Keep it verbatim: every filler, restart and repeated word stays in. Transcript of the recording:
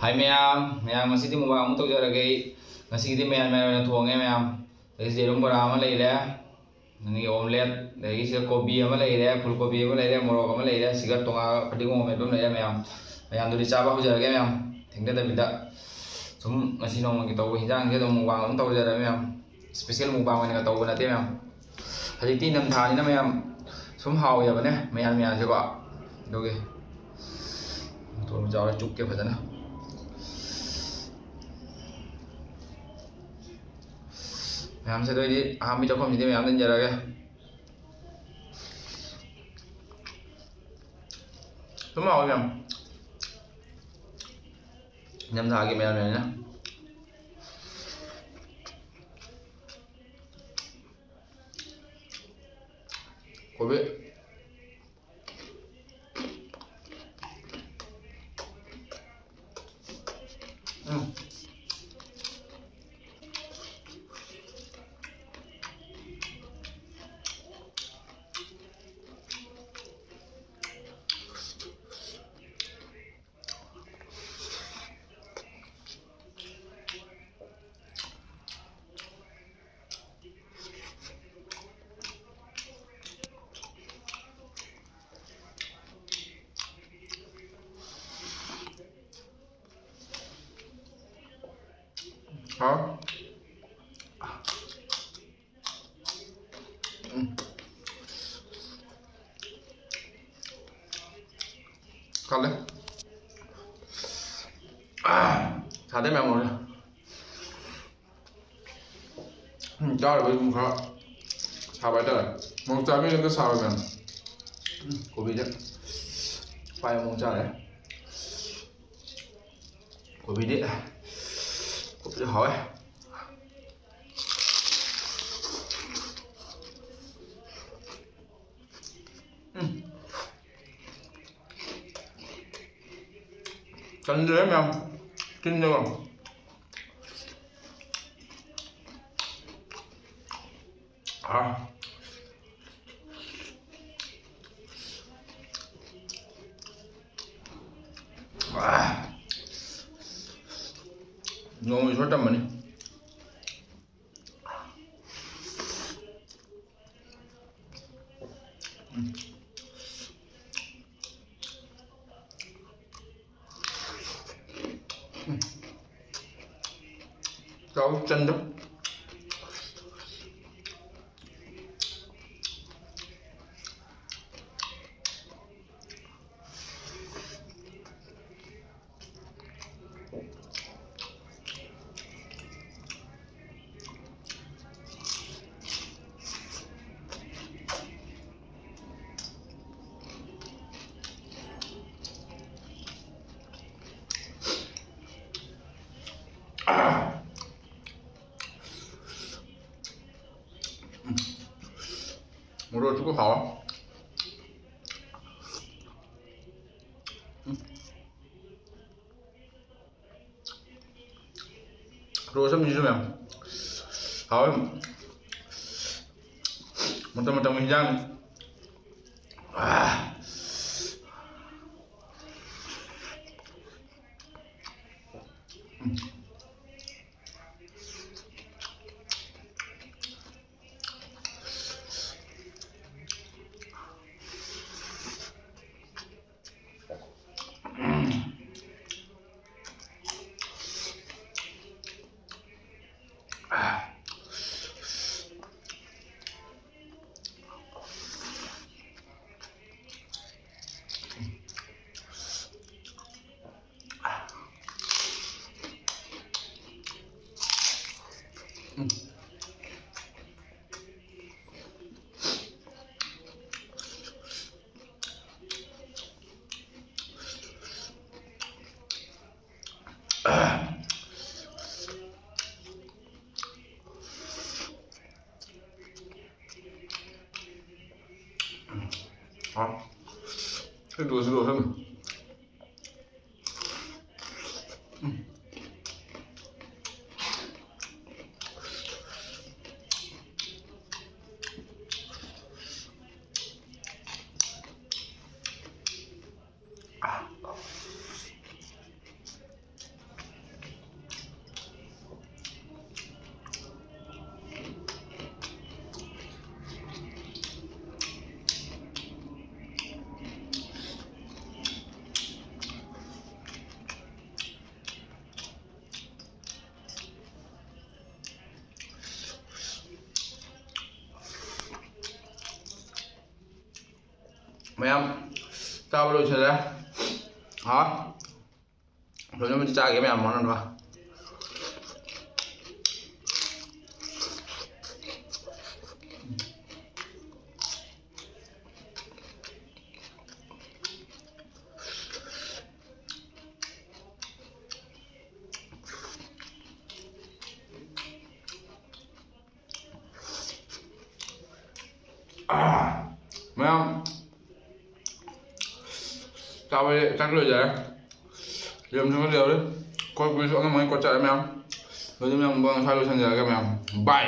ꯍꯥꯏ ꯃꯌꯥꯝ, ꯃꯌꯥꯝ ꯉꯁꯤꯗꯤ mukbang ꯑꯃꯨꯛ ꯇꯧꯖꯔꯒꯦ ꯑꯩ꯫ ꯉꯁꯤꯒꯤꯗꯤ ꯃꯌꯥꯟ ꯃꯌꯥꯟ ꯑꯣꯏꯅ ꯊꯣꯡꯉꯦ ꯃꯌꯥꯝ꯫ ꯑꯗꯒꯤ ꯌꯦꯔꯨꯝ ꯕꯣꯔꯥ ꯑꯃ ꯂꯩꯔꯦ, ꯑꯗꯒꯤ omelette, ꯑꯗꯒꯤ ꯁꯤꯗ ꯀꯣꯕꯤ ꯑꯃ ꯂꯩꯔꯦ, ꯐꯨꯜ ꯀꯣꯕꯤ ꯑꯃ ꯂꯩꯔꯦ, ꯃꯣꯔꯣꯛ ꯑꯃ ꯂꯩꯔꯦ, ꯁꯤꯒ ꯇꯣꯉꯥꯟꯕ ꯐꯗꯤꯒꯣꯝ ꯑꯃꯦꯠꯄ ꯑꯃ ꯂꯩꯔꯦ ꯃꯌꯥꯝ꯫ ꯃꯌꯥꯝꯗꯨꯗꯤ ꯆꯥꯕ ꯍꯧꯖꯔꯒꯦ ꯃꯌꯥꯝ, ꯊꯦꯡꯊꯗꯕꯤꯗ꯫ ꯁꯨꯝ ꯉꯁꯤ ꯅꯣꯡꯃꯒꯤ ꯇꯧꯕ ꯍꯤꯟꯖꯥꯡꯁꯦ ꯑꯗꯨꯝ mukbang ꯑꯗꯨꯝ ꯇꯧꯖꯔꯒꯦ ꯃꯌꯥꯝ꯫ Special mukbang ꯑꯣꯏꯅꯒ ꯇꯧꯕ ꯅꯠꯇꯦ ꯃꯌꯥꯝ꯫ ꯍꯧꯖꯤꯛꯇꯤ ꯏꯪꯊꯝꯊꯥꯅꯤꯅ ꯃꯌꯥꯝ ꯁꯨꯝ ꯍꯥꯎꯋꯦꯕꯅꯦ ꯃꯌꯥꯟ ꯃꯌꯥꯟꯁꯦꯀꯣ꯫ ꯑꯗꯨꯒꯤ ꯃꯇꯣꯟ ꯆꯥꯎꯔ ꯆꯨꯞꯀꯦ ꯐꯖꯅ꯫ ꯃꯌꯥꯝꯁꯦ ꯑꯗꯨ ꯑꯣꯏꯗꯤ ꯑꯍꯥꯟꯕꯒꯤ ꯆꯥꯛꯈꯨꯝꯁꯤꯗꯤ ꯃꯌꯥꯝ ꯏꯟꯖꯔꯒꯦ꯫ ꯁꯨꯝ ꯍꯥꯎꯋꯤ ꯃꯌꯥꯝ꯫ ꯏꯪꯊꯝꯊꯥꯒꯤ ꯃꯌꯥꯟ ꯃꯌꯥꯟꯅ꯫ ꯀꯣꯕꯤ꯫ ꯎꯝ꯫ ꯍꯥꯎ꯫ ꯎꯝ꯫ ꯀꯜꯂꯦ꯫ ꯑꯥ, ꯁꯥꯗꯩ ꯃꯌꯥꯝ ꯂꯣꯏꯔꯦ꯫ ꯎꯝ, ꯆꯥꯔꯨꯕꯩ ꯑꯗꯨꯝ ꯈꯔ ꯁꯥꯕ ꯍꯥꯏꯇꯥꯔꯦ꯫ ꯃꯣꯔꯣꯛ ꯆꯥꯕꯤꯔꯒ ꯁꯥꯕ ꯃꯌꯥꯝ꯫ ꯎꯝ, ꯀꯣꯕꯤꯁꯦ ꯄꯥꯏ ꯑꯃꯨꯛ ꯆꯥꯔꯦ꯫ ꯀꯣꯕꯤꯗꯤ, ꯀꯣꯕꯤꯗꯤ ꯍꯥꯎꯋꯦ꯫ ꯎꯝ꯫ ꯆꯟꯗ꯭ꯔꯦ ꯃꯌꯥꯝ꯫ ꯆꯤꯟꯗꯀꯣ꯫ ꯑꯥ꯫ ꯑꯥ꯫ ꯅꯣꯡꯃꯒꯤ ꯁꯣꯔ ꯇꯝꯕꯅꯤ꯫ ꯎꯝ꯫ ꯎꯝ꯫ ꯆꯥꯎ ꯆꯟꯗ꯫ ꯃꯣꯔꯣꯛ ꯑꯁꯨꯕ ꯍꯥꯎꯋꯦ꯫ ꯎꯝ꯫ ꯃꯣꯔꯣꯛ ꯑꯁꯨꯕꯁꯤꯁꯨ ꯃꯌꯥꯝ ꯍꯥꯎꯋꯦ꯫ ꯃꯇꯝ ꯃꯇꯝꯒꯤ ꯍꯤꯟꯖꯥꯡꯅꯤ꯫ ꯑꯥ꯫ ꯎꯝ꯫ ꯍꯥꯎ꯫ ꯁꯤ ꯂꯣꯏꯁꯨ ꯂꯣꯏꯁꯟ꯫ ꯎꯝ꯫ ꯃꯌꯥꯝ ꯆꯥꯕ ꯂꯣꯏꯁꯤꯜꯂꯦ꯫ ꯍꯥ, ꯂꯣꯏꯅꯃꯛ ꯆꯥꯒꯦ ꯃꯌꯥꯝ ꯃꯥꯟꯅꯅꯕ꯫ ꯃꯌꯥꯝ ꯆꯥꯕ ꯆꯥꯛ ꯂꯣꯏꯖꯔꯦ꯫ ꯌꯦꯔꯨꯝꯁꯨ ꯈꯔ ꯂꯩꯍꯧꯔꯤ꯫ ꯑꯩꯈꯣꯏ ꯄꯨꯂꯤꯁ ꯑꯉꯝ ꯑꯉꯝ ꯀꯣꯠꯆꯔꯦ ꯃꯌꯥꯝ꯫ ꯑꯗꯨꯗꯤ ꯃꯌꯥꯝ ꯃꯁꯥ ꯂꯣꯏꯁꯤꯟꯖꯔꯒꯦ ꯃꯌꯥꯝ꯫ ꯕꯥꯏ꯫